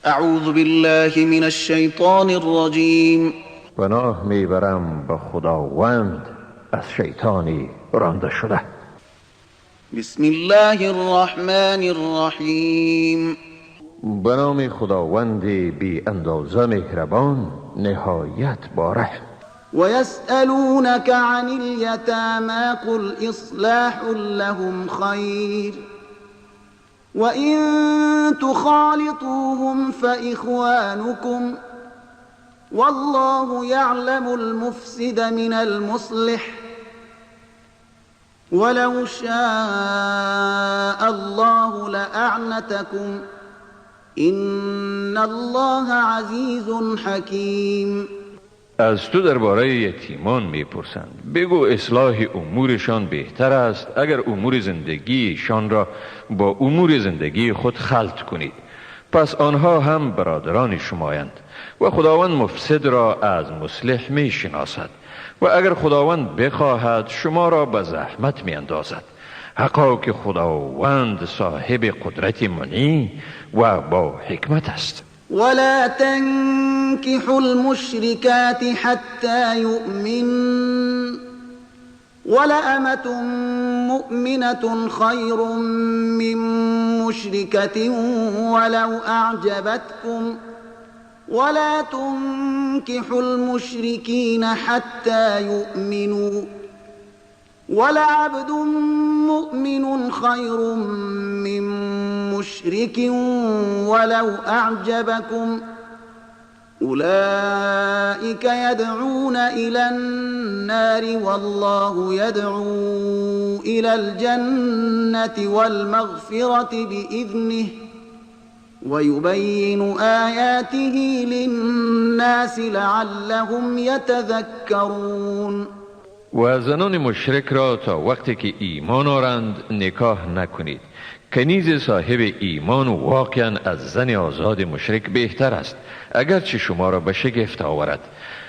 اعوذ بالله من الشیطان الرجیم. پناه میبرم به خداوند از شیطانی رانده شده. بسم الله الرحمن الرحیم. به نام خداوند بی اندازه مهربان، نهایت با رحم. ويسألونك عن اليتامى قل اصلاح لهم خير وإن تخالطوهم فإخوانكم والله يعلم المفسد من المصلح ولو شاء الله لأعنتكم إن الله عزیز حکیم. از تو درباره یتیمان میپرسند، بگو اصلاح امورشان بهتر است اگر امور زندگیشان را با امور زندگی خود خلط کنید، پس آنها هم برادران شمایند و خداوند مفسد را از مصلح میشناسد و اگر خداوند بخواهد شما را به زحمت میاندازد. حقا که خداوند صاحب قدرت منی و با حکمت است. ولا تنكحوا المشركات حتى يؤمن ولأمة مؤمنة خير من مشركة ولو أعجبتكم ولا تنكحوا المشركين حتى يؤمنوا ولعبد مؤمن خير من مشرك ولو أعجبكم أولئك يدعون إلى النار والله يدعو إلى الجنة والمغفرة بإذنه ويبين آياته للناس لعلهم يتذكرون. و زنان مشرک را تا وقتی که ایمان آرند نکاح نکنید. کنیز صاحب ایمان واقعا از زن آزاد مشرک بهتر است، اگرچه شما را به شگفت آورد.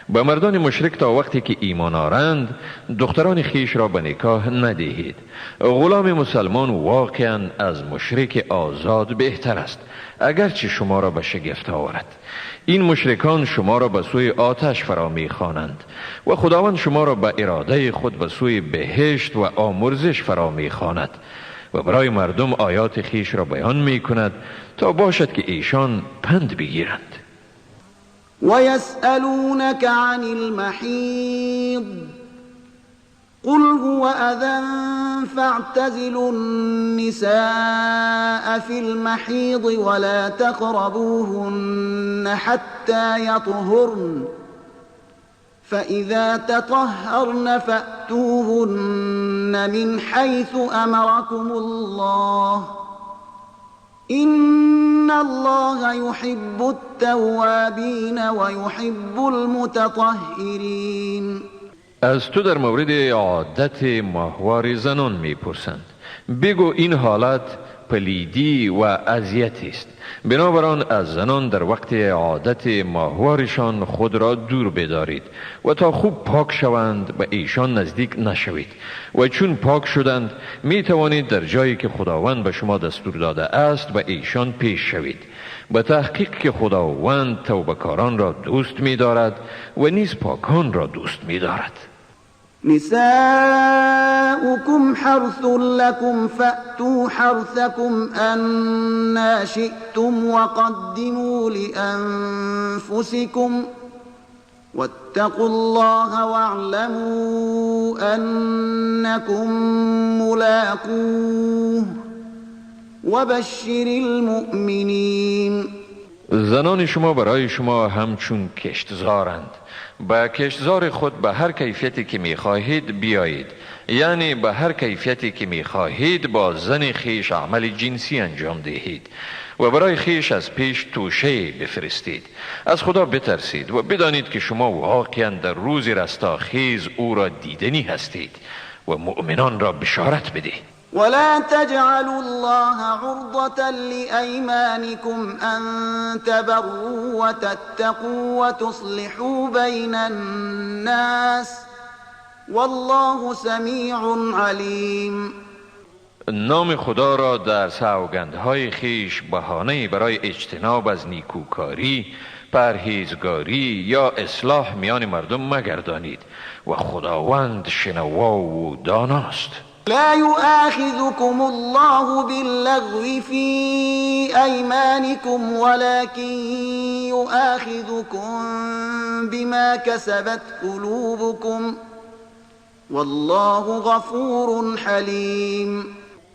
به مردان مشرک تا وقتی که ایمان آرند دختران خیش را به نکاح ندهید. غلام مسلمان واقعا از مشرک آزاد بهتر است، اگرچه شما را به شگفت آورد. این مشرکان شما را به سوی آتش فرا می‌خوانند و خداوند شما را به اراده خود به سوی بهشت و آمرزش فرا می‌خواند و برای مردم آیات خیش را بیان می‌کند تا باشد که ایشان پند بگیرند. ويسألونك عن المحيض قل هو أذى فاعتزلوا النساء في المحيض ولا تقربوهن حتى يطهرن فإذا تطهرن فأتوهن من حيث أمركم الله إن الله يحب التوابين ويحب المتطهرين. از تو در مورد عادت ماهوار زنان میپرسند، بگو این حالت پلیدی و اذیت است، بنابراین از زنان در وقت عادت ماهوارشان خود را دور بدارید و تا خوب پاک شوند به ایشان نزدیک نشوید و چون پاک شدند می توانید در جایی که خداوند به شما دستور داده است به ایشان پیش شوید. به تحقیق که خداوند توبهکاران را دوست می دارد و نیز پاکان را دوست می دارد. نساؤكم حرث لكم فأتوا حرثكم أنا شئتم وقدموا لأنفسكم واتقوا الله واعلموا أنكم ملاقوه وبشر المؤمنين. زنان شما برای شما همچون کشتزارند، به کشتزار خود به هر کیفیتی که میخواهید بیایید، یعنی به هر کیفیتی که میخواهید با زن خیش عمل جنسی انجام دهید و برای خیش از پیش توشه بفرستید. از خدا بترسید و بدانید که شما واقعا در روز رستاخیز او را دیدنی هستید و مؤمنان را بشارت بدهید. ولا تجعلوا الله عرضة لأيمانكم أن تبروا وتتقوا وتصلحوا بين الناس والله سميع عليم. نام خدا را در سوگندهای خیش بهانه‌ای برای اجتناب از نیکوکاری، پرهیزگاری یا اصلاح میان مردم مگردانید و خداوند شنوا و داناست. لا يؤاخذكم الله باللغو في أيمانكم ولكن يؤاخذكم بما كسبت قلوبكم والله غفور حليم.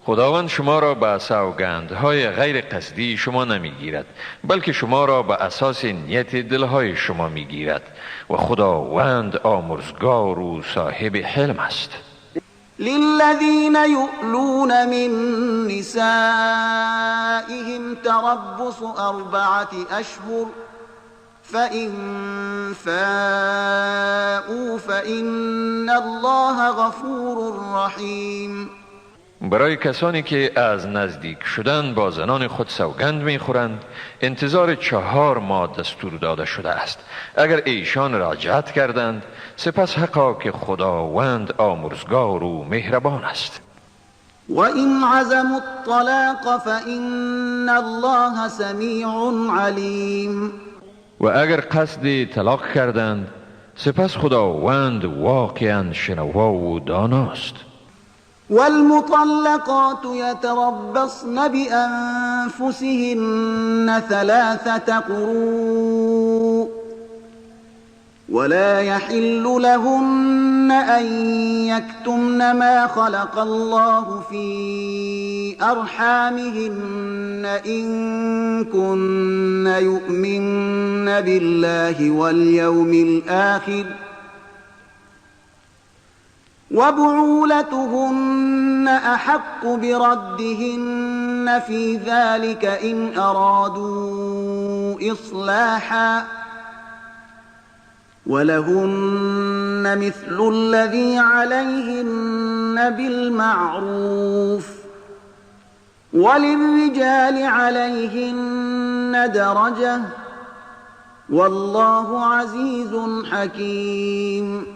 خداوند شما را به سوگندهای غیر قصدی شما نمیگیرد، بلکه شما را به اساس نیت دلهای شما میگیرد و خداوند آمرزگار و صاحب حلم است. للذین یؤلون من نسائهم تربص 4 أشهر فإن فاءوا فإن الله غفور رحیم. برای کسانی که از نزدیک شدن با زنان خود سوگند میخورند انتظار 4 ماه دستور داده شده است. اگر ایشان رجعت کردند سپس حقا که خداوند آمرزگار و مهربان است. و این عزموا الطلاق فإن الله سمیع علیم. و اگر قصد طلاق کردند سپس خداوند واقعا شنوا و داناست. والمطلقات يتربصن بأنفسهن 3 قروء ولا يحل لهن أن يكتمن ما خلق الله في أرحامهن إن كن يؤمن بالله واليوم الآخر وبعولتهن أحق بردهن في ذلك إن أرادوا إصلاحا ولهن مثل الذي عليهن بالمعروف وللرجال عليهن درجة والله عزيز حكيم.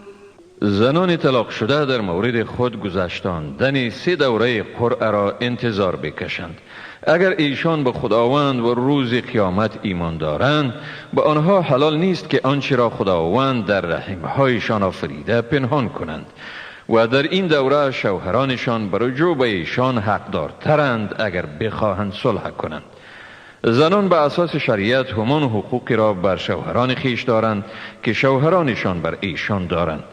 زنان طلاق شده در مورد خود گذشتاندن 3 دوره قرعه را انتظار بکشند. اگر ایشان به خداوند و روز قیامت ایمان دارند به آنها حلال نیست که آنچه را خداوند در رحمهایشان آفریده پنهان کنند و در این دوره شوهرانشان بر رجوع به ایشان حقدارترند اگر بخواهند صلح کنند. زنان به اساس شریعت همان حقوقی را بر شوهران خویش دارند که شوهرانشان بر ایشان دارند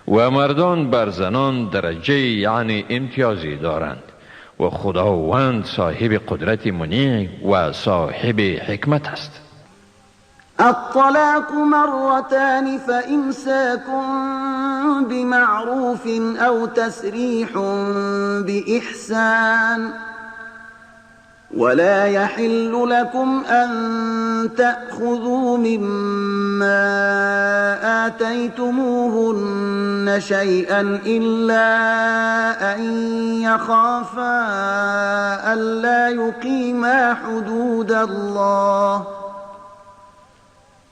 و مردان بر زنان درجه یعنی امتیازی دارند و خداوند صاحب قدرت منیع و صاحب حکمت است. الطلاق مرتان فإمساك بمعروف أو تسريح بإحسان ولا يحل لكم أن تأخذوا مما آتيتموهن شيئا إلا أن يخافا ألا يقيما حدود الله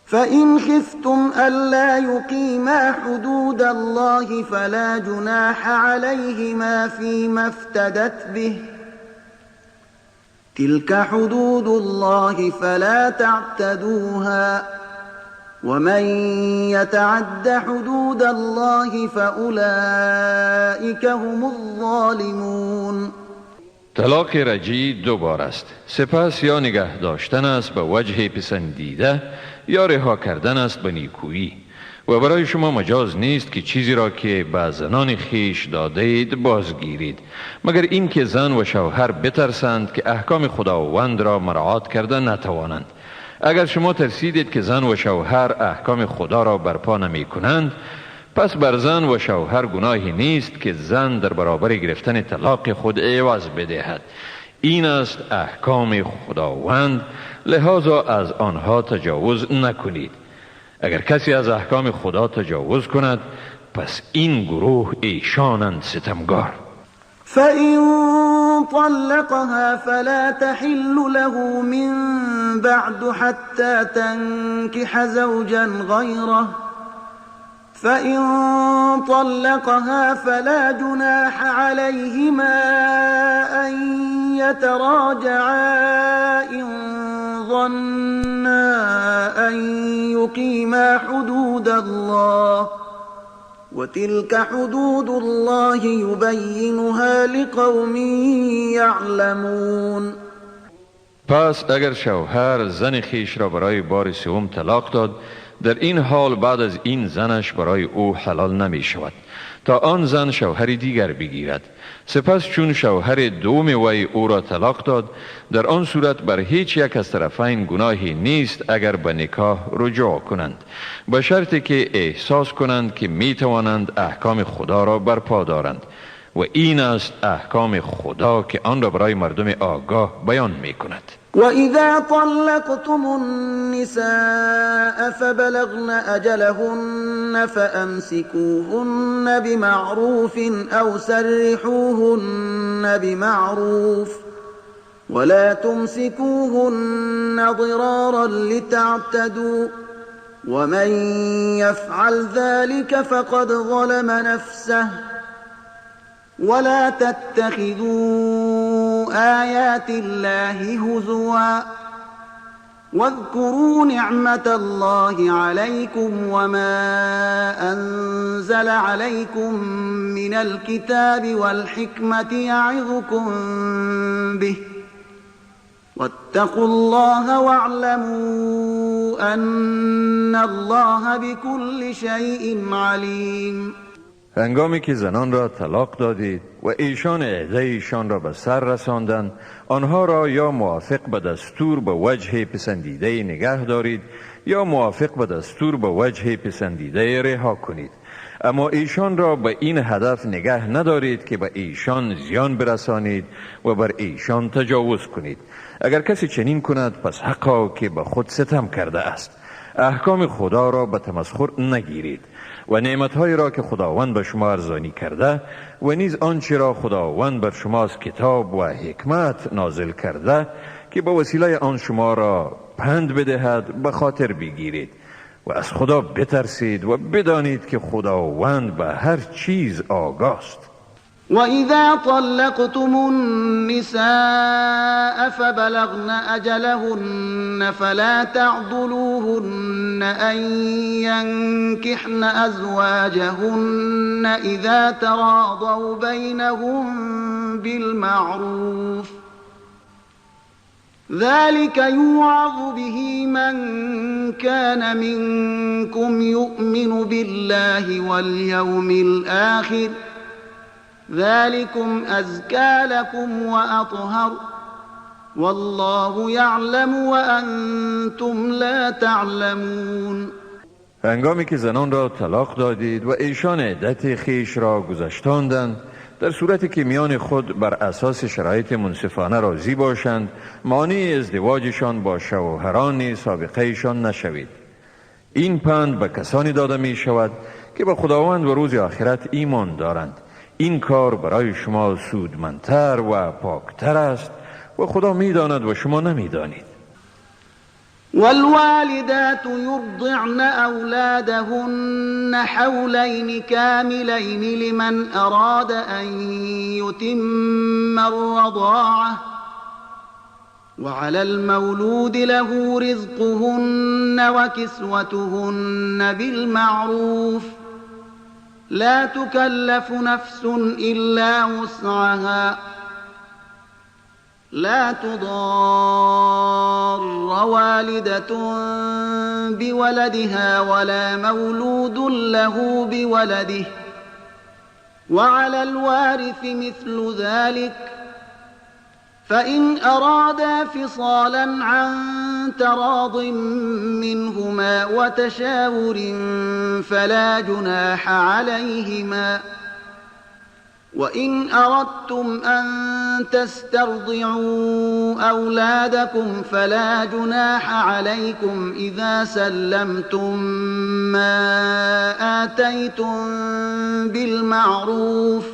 فإن خفتم ألا يقيما حدود الله فلا جناح عليهما فيما افتدت به تلك حدود الله فلا تعتدوها ومن يتعد حدود الله فأولئك هم الظالمون. طلاق رجعی 2 بار است. سپس یا نگه داشتن است به وجه پسندیده یا رها کردن است به نیکویی و برای شما مجاز نیست که چیزی را که به زنان خیش داده اید بازگیرید، مگر اینکه زن و شوهر بترسند که احکام خداوند را مراعات کرده نتوانند. اگر شما ترسیدید که زن و شوهر احکام خدا را برپا نمی کنند، پس بر زن و شوهر گناهی نیست که زن در برابر گرفتن طلاق خود عوض بدهد. این است احکام خداوند، لذا از آنها تجاوز نکنید. اگر کسی از احکام خدا تجاوز کند پس این گروه ایشانند ستمگار. فإن طلقها فلا تحل له من بعد حتى تنكح زوجا غيره فإن طلقها فلا جناح عليهما تراجعا إن ظنا أن يقيما حدود الله وتلك حدود الله يبينها لقوم يعلمون. پس اگر شوهر زن خیش را برای بار سوم طلاق داد، در این حال بعد از این زنش برای او حلال نمی شود تا آن زن شوهر دیگر بگیرد. سپس چون شوهر دوم وی او را طلاق داد، در آن صورت بر هیچ یک از طرفین گناهی نیست اگر به نکاح رجوع کنند، به شرطی که احساس کنند که می توانند احکام خدا را برپا دارند. و این است احکام خدا که آن را برای مردم آگاه بیان می کند. وَإِذَا طَلَّقْتُمُ النِّسَاءَ فَبَلَغْنَ أَجَلَهُنَّ فَأَمْسِكُوهُنَّ بِمَعْرُوفٍ أَوْ سَرِّحُوهُنَّ بِمَعْرُوفٍ وَلَا تُمْسِكُوهُنَّ ضِرَارًا لِتَعْتَدُوا وَمَنْ يَفْعَلْ ذَلِكَ فَقَدْ ظَلَمَ نَفْسَهُ ولا تتخذوا آيات الله هزوا واذكروا نعمة الله عليكم وما أنزل عليكم من الكتاب والحكمة يعظكم به واتقوا الله واعلموا أن الله بكل شيء عليم. هنگامی که زنان را طلاق دادید و ایشان عده ایشان را به سر رساندند، آنها را یا موافق به دستور به وجه پسندیده نگه دارید یا موافق به دستور به وجه پسندیده رها کنید. اما ایشان را به این هدف نگه ندارید که به ایشان زیان برسانید و بر ایشان تجاوز کنید. اگر کسی چنین کند پس حقا که به خود ستم کرده است. احکام خدا را به تمسخر نگیرید و نعمتهایی را که خداوند به شما ارزانی کرده و نیز آنچه را خداوند بر شما از کتاب و حکمت نازل کرده که با وسیله آن شما را پند بدهد به خاطر بگیرید و از خدا بترسید و بدانید که خداوند به هر چیز آگاست. وَإِذَا طَلَّقْتُمُ النِّسَاءَ فَبَلَغْنَ أَجَلَهُنَّ فَلَا تَعْضُلُوهُنَّ أَن يَنكِحْنَ أَزْوَاجَهُنَّ إِذَا تَرَاضَوْا بَيْنَهُم بِالْمَعْرُوفِ ذَلِكَ يُوعَظُ بِهِ مَن كَانَ مِنكُمْ يُؤْمِنُ بِاللَّهِ وَالْيَوْمِ الْآخِرِ ذلكم أزكى لكم وأطهر والله يعلم وأنتم لا تعلمون. هنگامی که زنان را طلاق دادید و ایشان عدت خیش را گذشتاندند، در صورتی که میان خود بر اساس شرایط منصفانه راضی باشند، مانع ازدواجشان با شوهران سابقهشان نشوید. این پند به کسانی داده می شود که به خداوند و روز آخرت ایمان دارند. این کار برای شما سودمندتر و پاکتر است و خدا میداند و شما نمیدانید. والوالدات يرضعن أولادهن حولين كاملين لمن أراد أن يتم الرضاعة وعلى المولود له رزقهن وكسوتهن بالمعروف لا تكلف نفس إلا وسعها لا تضار والدة بولدها ولا مولود له بولده وعلى الوارث مثل ذلك فإن أرادا فصالا عن تراض منهما وتشاور فلا جناح عليهما وإن أردتم أن تسترضعوا أولادكم فلا جناح عليكم إذا سلمتم ما آتيتم بالمعروف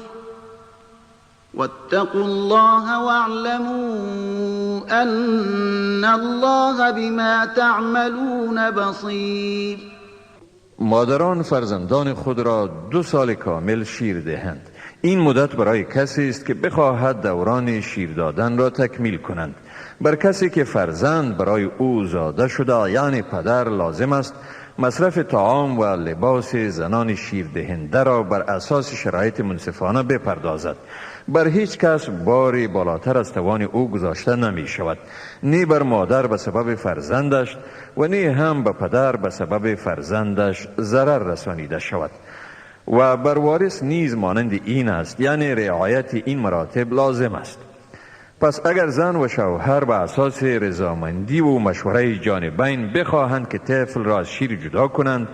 واتقوا الله واعلموا أن الله بما تعملون بصير. مادران فرزندان خود را 2 سال کامل شیر دهند. این مدت برای کسی است که بخواهد دوران شیر دادن را تکمیل کنند. بر کسی که فرزند برای او زاده شده، یعنی پدر، لازم است مصرف طعام و لباس زنان شیردهنده را بر اساس شرایط منصفانه بپردازد. بر هیچ کس باری بالاتر از توان او گذاشته نمی شود، نی بر مادر به سبب فرزندش و نی هم به پدر به سبب فرزندش ضرر رسانیده شود. و بر وارث نیز مانند این است، یعنی رعایت این مراتب لازم است. پس اگر زن و شوهر به اساس رضامندی و مشوره جانبین بخواهند که طفل را از شیر جدا کنند،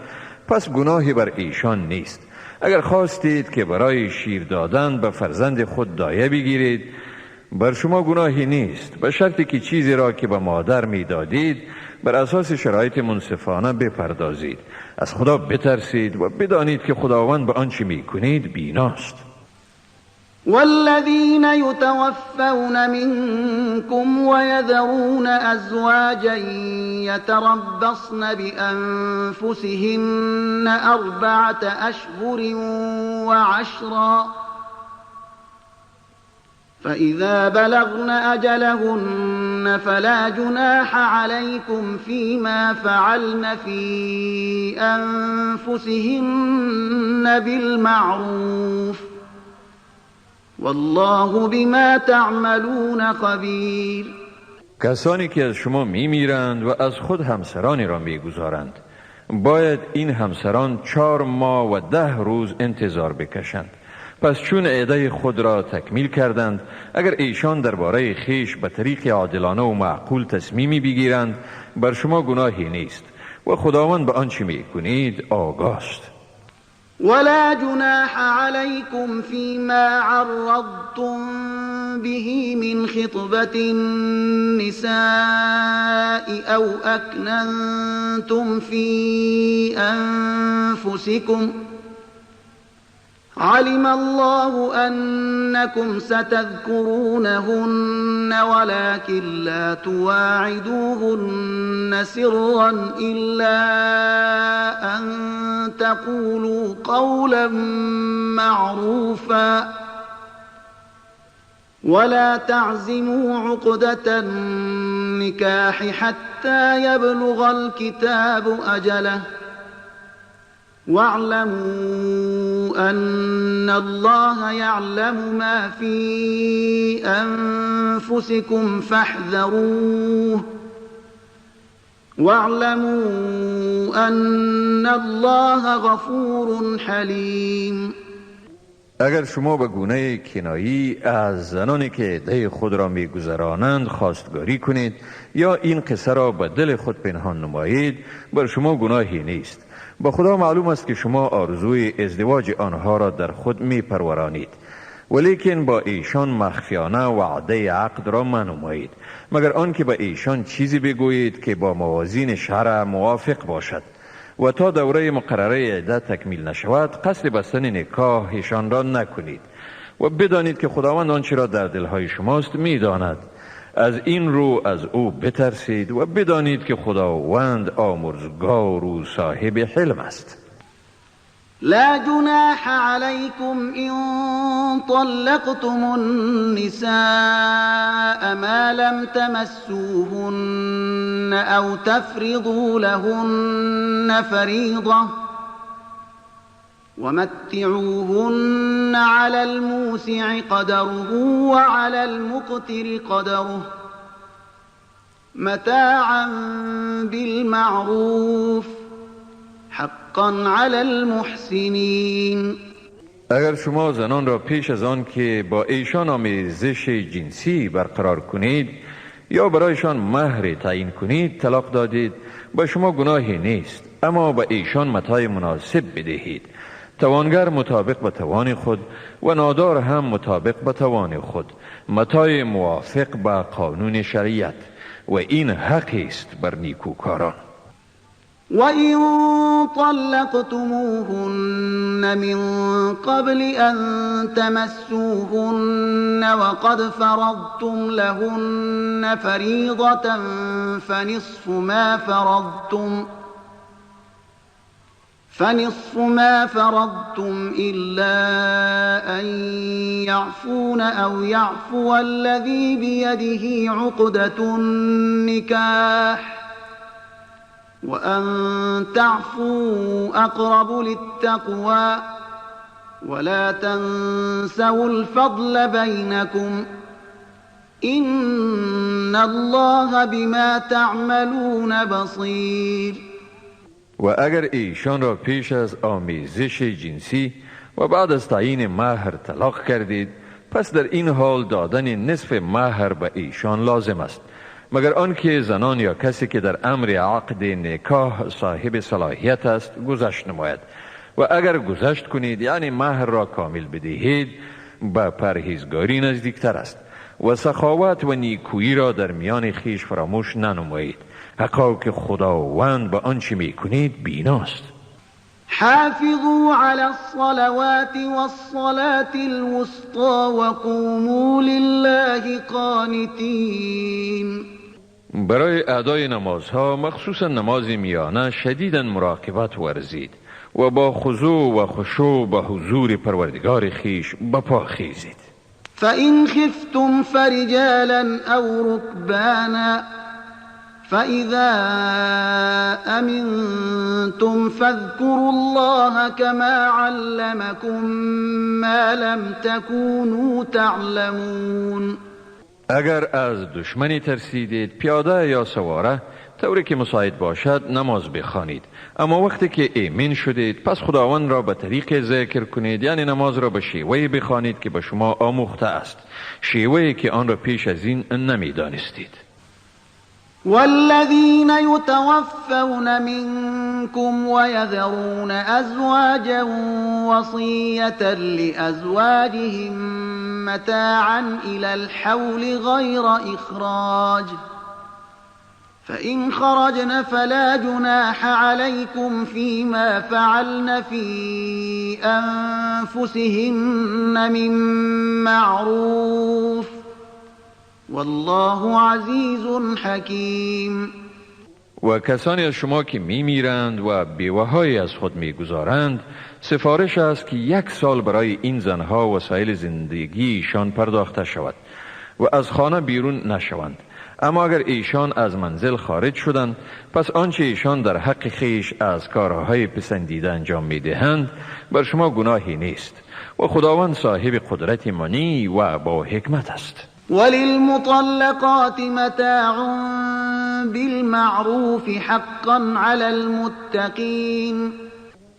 پس گناهی بر ایشان نیست. اگر خواستید که برای شیر دادن به فرزند خود دایه بگیرید، بر شما گناهی نیست، به شرطی که چیزی را که به مادر میدادید بر اساس شرایط منصفانه بپردازید. از خدا بترسید و بدانید که خداوند به آنچه میکنید بیناست. والذین یتوفون منکم ویذرون ازواجا یتربصن بانفسهن 4 أشهر و10 فإذا بلغن أجلهن فلا جناح عليكم فيما فعلن في أنفسهن بالمعروف والله بما تعملون خبیر. کسانی که از شما میمیرند و از خود همسرانی را میگذارند، باید این همسران 4 ماه و 10 روز انتظار بکشند. پس چون عده خود را تکمیل کردند، اگر ایشان درباره خیش به طریق عادلانه و معقول تصمیمی بگیرند، بر شما گناهی نیست و خداوند به آنچه میکنید آگاست. ولا جناح عليكم فيما عرضتم به من خطبة النساء أو أكننتم في أنفسكم علم الله أنكم ستذكرونهن ولكن لا تواعدوهن سرا إلا أن تقولوا قولا معروفا ولا تعزموا عقدة النكاح حتى يبلغ الكتاب أجله واعلموا أن الله يعلم ما في أنفسكم فاحذروه واعلموا أن الله غفور حلیم. اگر شما به گونه کنایی از زنانی که عده خود را میگذرانند خواستگاری کنید یا این قصه را به دل خود پنهان نمایید، بر شما گناهی نیست. با خدا معلوم است که شما آرزوی ازدواج آنها را در خود می پرورانید، ولیکن با ایشان مخفیانه وعده عقد را منمایید، مگر آنکه به ایشان چیزی بگویید که با موازین شرع موافق باشد و تا دوره مقرره عده تکمیل نشود قصد بستن نکاحشان را نکنید و بدانید که خداوند آنچه را در دلهای شماست میداند. از این رو از او بترسید و بدانید که خداوند آمرزگار و صاحب حلم است. لا جناح عليكم إن طلقتم النساء ما لم تمسوهن أو تفرضوا لهن فريضة ومتعوهن على الموسع قدره وعلى المقتر قدره متاعا بالمعروف حقا على المحسنین. اگر شما زنان را پیش از آن که با ایشان آمیزش جنسی برقرار کنید یا برایشان مهر تعیین کنید طلاق دادید، با شما گناهی نیست، اما به ایشان متاع مناسب بدهید، توانگر مطابق به توان خود و نادار هم مطابق به توان خود، متاع موافق به قانون شریعت، و این حقی است بر نیکوکاران. وَإِن طَلَّقْتُمُوهُنَّ مِن قَبْلِ أَن تَمَسُّوهُنَّ وَقَدْ فَرَضْتُمْ لَهُنَّ فَرِيضَةً فنصف ما فرضتم إلا أن يعفون أو يعفو الذي بيده عقدة النكاح وأن تعفوا أقرب للتقوى ولا تنسوا الفضل بينكم إن الله بما تعملون بصير. و اگر ایشان را پیش از آمیزش جنسی و بعد از تعیین مهر طلاق کردید، پس در این حال دادن نصف مهر به ایشان لازم است، مگر آنکه زنان یا کسی که در امر عقد نکاح صاحب صلاحیت است گذشت نماید. و اگر گذشت کنید، یعنی مهر را کامل بدهید، به پرهیزگاری نزدیکتر است. و سخاوت و نیکویی را در میان خویش فراموش ننمایید، حقا که خداوند به آنچه میکنید بیناست. حافظوا على الصلوات والصلاة الوسطى وقوموا لله قانتين. برای ادای نمازها، مخصوصا نماز میانه، شدیداً مراقبت ورزید و با خضوع و خشوع به حضور پروردگار خویش بپا خیزید. فإن خفتم فرجالا أو ركبانا فإذا أمنتم فاذكروا الله كما علمكم ما لم تكونوا تعلمون. اگر از دشمنی ترسیدید، پیاده یا سواره، طوری که مساعد باشد نماز بخوانید. اما وقتی که ایمن شدید، پس خداوند را به طریق ذکر کنید، یعنی نماز را به شیوهی بخوانید که به شما آموخته است، شیوهی که آن را پیش از این نمیدانستید. والذین یتوفون منکم ویذرون ازواجا وصیة لازواجهم متاعا الى الحول غیر اخراج فإن خرجن فلا جناح عليكم فيما فعلن في أنفسهن من معروف والله عزیز حکیم. و کسانی از شما که میمیرند و بیوه‌هایی از خود میگذارند، سفارش است که 1 سال برای این زنها وسایل زندگیشان پرداخته شود و از خانه بیرون نشوند. اما اگر ایشان از منزل خارج شدند، پس آنچه ایشان در حق خیش از کارهای پسندیده انجام میدهند بر شما گناهی نیست و خداوند صاحب قدرت منی و با حکمت است. وللمطلقات متاع بالمعروف حقا علی المتقین.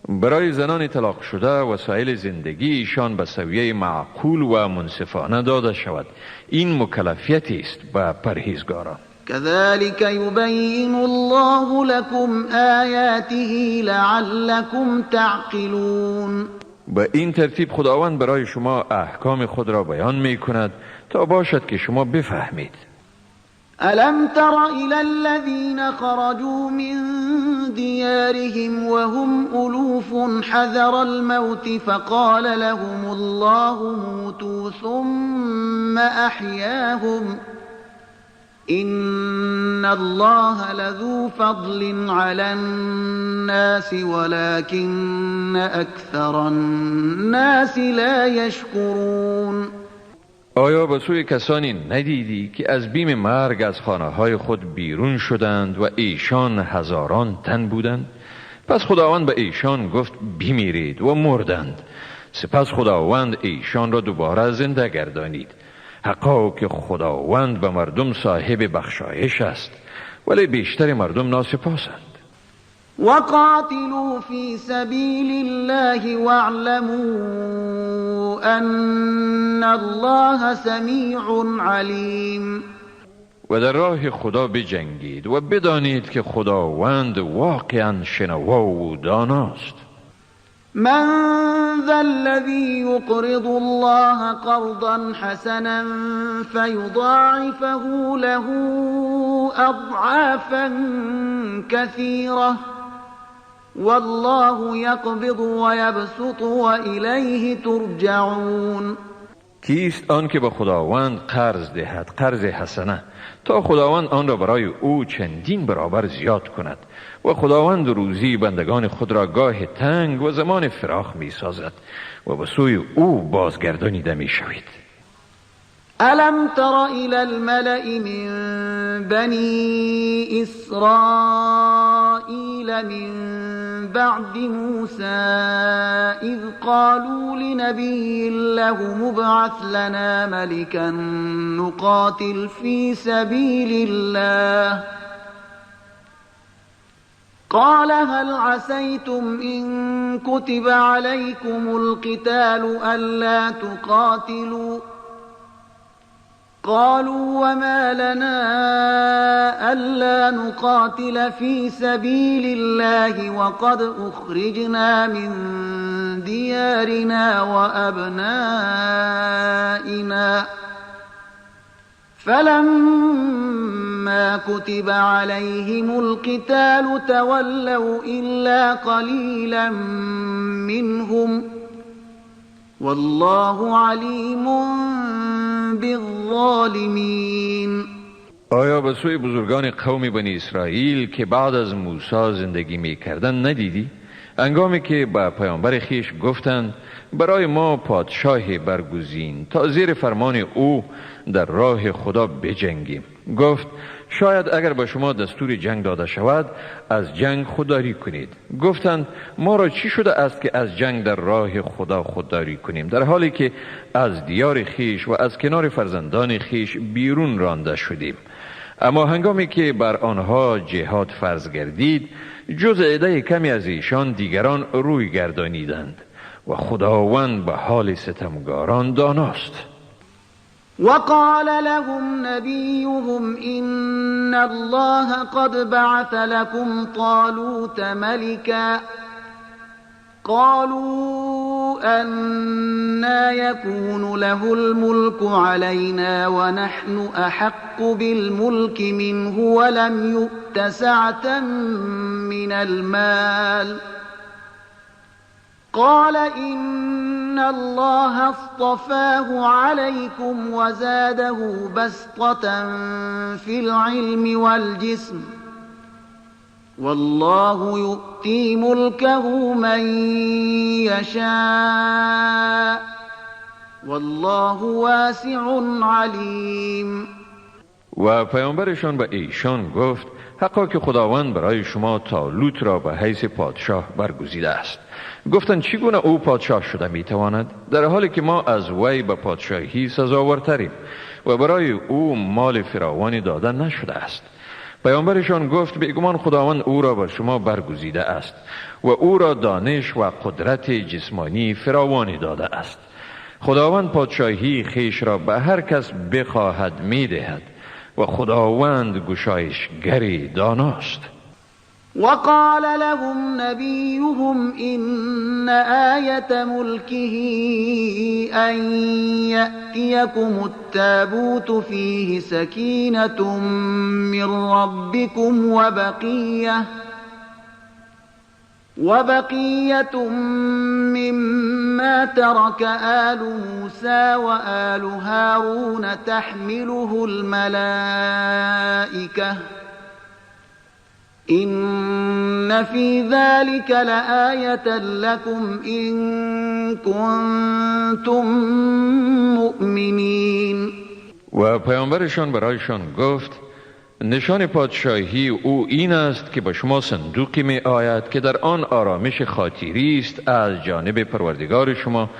برای زنان طلاق شده وسایل زندگی ایشان به سویه معقول و منصفانه داده شود. این مکلفیتی است به پرهیزگاران. كذلك يبين الله لكم آیاته لعلكم تعقلون. به این ترتیب خداوند برای شما احکام خود را بیان می کند تا باشد که شما بفهمید. ألم تر إلى الذين خرجوا من ديارهم وهم ألوف حذر الموت فقال لهم الله موتوا ثم أحياهم إن الله لذو فضل على الناس ولكن أكثر الناس لا يشكرون. آیا به سوی کسانی ندیدی که از بیم مرگ از خانه های خود بیرون شدند و ایشان هزاران تن بودند؟ پس خداوند به ایشان گفت بمیرید و مردند. سپس خداوند ایشان را دوباره زنده گردانید. حقا که خداوند به مردم صاحب بخشایش است، ولی بیشتر مردم ناسپاسند. وقاتلوا في سبيل الله واعلموا أن الله سمیع علیم. و در راه خدا بجنگید و بدانید که خداوند واقعا شنوا و داناست. من ذا الذي يقرض الله قرضا حسنا فيضاعفه له أضعافا كثيرة والله يقبض ويبسط وإليه ترجعون. کیست آن که به خداوند قرض دهد قرض حسنه تا خداوند آن را برای او چندین برابر زیاد کند و خداوند روزی بندگان خود را گاه تنگ و زمان فراخ می سازد و به سوی او بازگردانیده می شوید. ألم تر إلى الملأ من بني إسرائيل من بعد موسى إذ قالوا لنبي له ابعث لنا ملكا نقاتل في سبيل الله قال هل عسيتم إن كتب عليكم القتال ألا تقاتلوا قالوا وما لنا ألا نقاتل في سبيل الله وقد أخرجنا من ديارنا وأبنائنا فلما كتب عليهم القتال تولوا إلا قليلا منهم والله علیم بالظالمین. آیا به سوی بزرگان قوم بنی اسرائیل که بعد از موسی زندگی می کردن ندیدی؟ هنگامی که به پیامبر خیش گفتند برای ما پادشاه برگزین تا زیر فرمان او در راه خدا بجنگیم، گفت شاید اگر به شما دستور جنگ داده شود از جنگ خودداری کنید. گفتند ما را چی شده است که از جنگ در راه خدا خودداری کنیم، در حالی که از دیار خیش و از کنار فرزندان خیش بیرون رانده شدیم. اما هنگامی که بر آنها جهاد فرض گردید جز عده کمی از ایشان دیگران روی گردانیدند و خداوند به حال ستمگاران داناست. وقال لهم نبيهم إن الله قد بعث لكم طالوت ملكا قالوا أنى يكون له الملك علينا ونحن أحق بالملك منه ولم يؤت سعة من المال قال إن الله اصطفاه عليكم وزاده بسطة في العلم والجسم والله يؤتي ملكه من يشاء والله واسع عليم. و پیامبرشان به ایشان گفت حقا که خداوند برای شما طالوت را به حیث پادشاه برگزیده است. گفتند چگونه او پادشاه شده میتواند در حالی که ما از وی به پادشاهی سزاوارتریم و برای او مال فراوانی داده نشده است. پیامبرشان گفت بیگمان خداوند او را بر شما برگزیده است و او را دانش و قدرت جسمانی فراوانی داده است. خداوند پادشاهی خیش را به هر کس بخواهد میدهد و خداوند گشایشگر داناست. وقال لهم نبيهم إن آية ملكه أن يأتيكم التابوت فيه سكينة من ربكم وبقية مما ترك آل موسى وآل هارون تحمله الملائكة إن في ذلك لآية لكم إن كنتم مؤمنين. و پیامبرشان برایشان گفت نشان پادشاهی او این است که به شما صندوقی می آید که در آن آرامش خاطری است از جانب پروردگار شما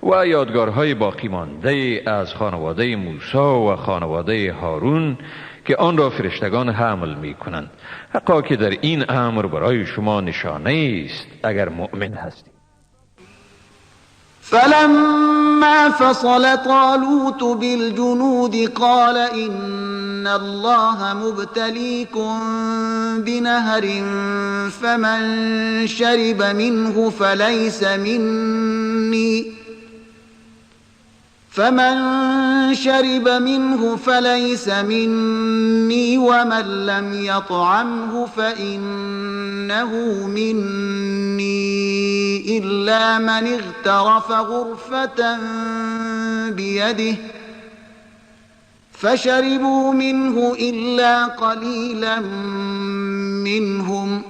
و یادگارهای باقی مانده از خانواده موسی و خانواده هارون که آن را فرشتگان حمل می کنند. حقا که در این امر برای شما نشانه است اگر مؤمن هستید. فلما فصل طالوت بالجنود قال إن الله مبتليكم بنهر فمن شرب منه فمن شرب منه فليس مني ومن لم يطعمه فإنه مني إلا من اغترف غرفة بيده فشربوا منه إلا قليلا منهم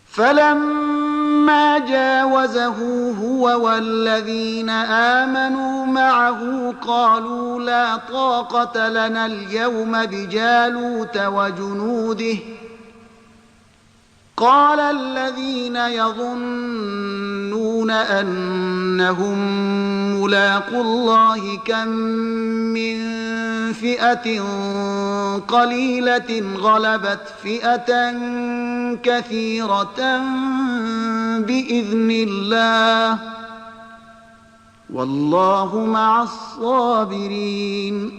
فلما جاوزه هو والذين آمنوا معه قالوا لا طاقة لنا اليوم بجالوت وجنوده قال الذين يظنون أنهم ملاقو الله كم من فئة قليلة غلبت فئة كثيرة بإذن الله والله مع الصابرين.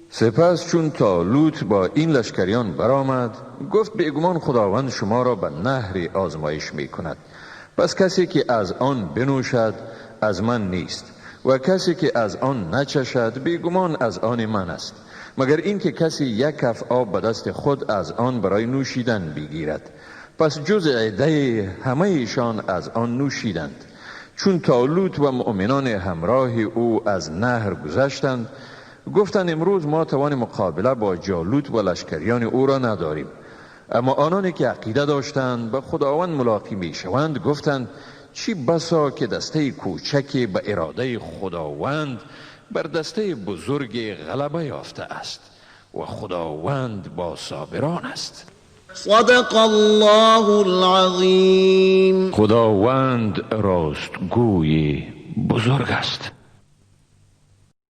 سپس چون طالوت با این لشکریان برآمد، گفت: بیگمان خداوند شما را به نهری آزمایش می کند. پس کسی که از آن بنوشد از من نیست و کسی که از آن نچشد بیگمان از آن من است، مگر اینکه کسی یک کف آب به دست خود از آن برای نوشیدن بگیرد. پس جز عده همه ایشان از آن نوشیدند. چون طالوت و مؤمنان همراه او از نهر گذشتند، گفتند: امروز ما توان مقابله با جالوت و لشکریان او را نداریم. اما آنانی که عقیده داشتند به خداوند ملاقی می شوند گفتند: چی بسا که دسته کوچکی به اراده خداوند بر دسته بزرگ غلبه یافته است و خداوند با صابران است. صدق الله العظیم. خداوند راستگوی بزرگ است.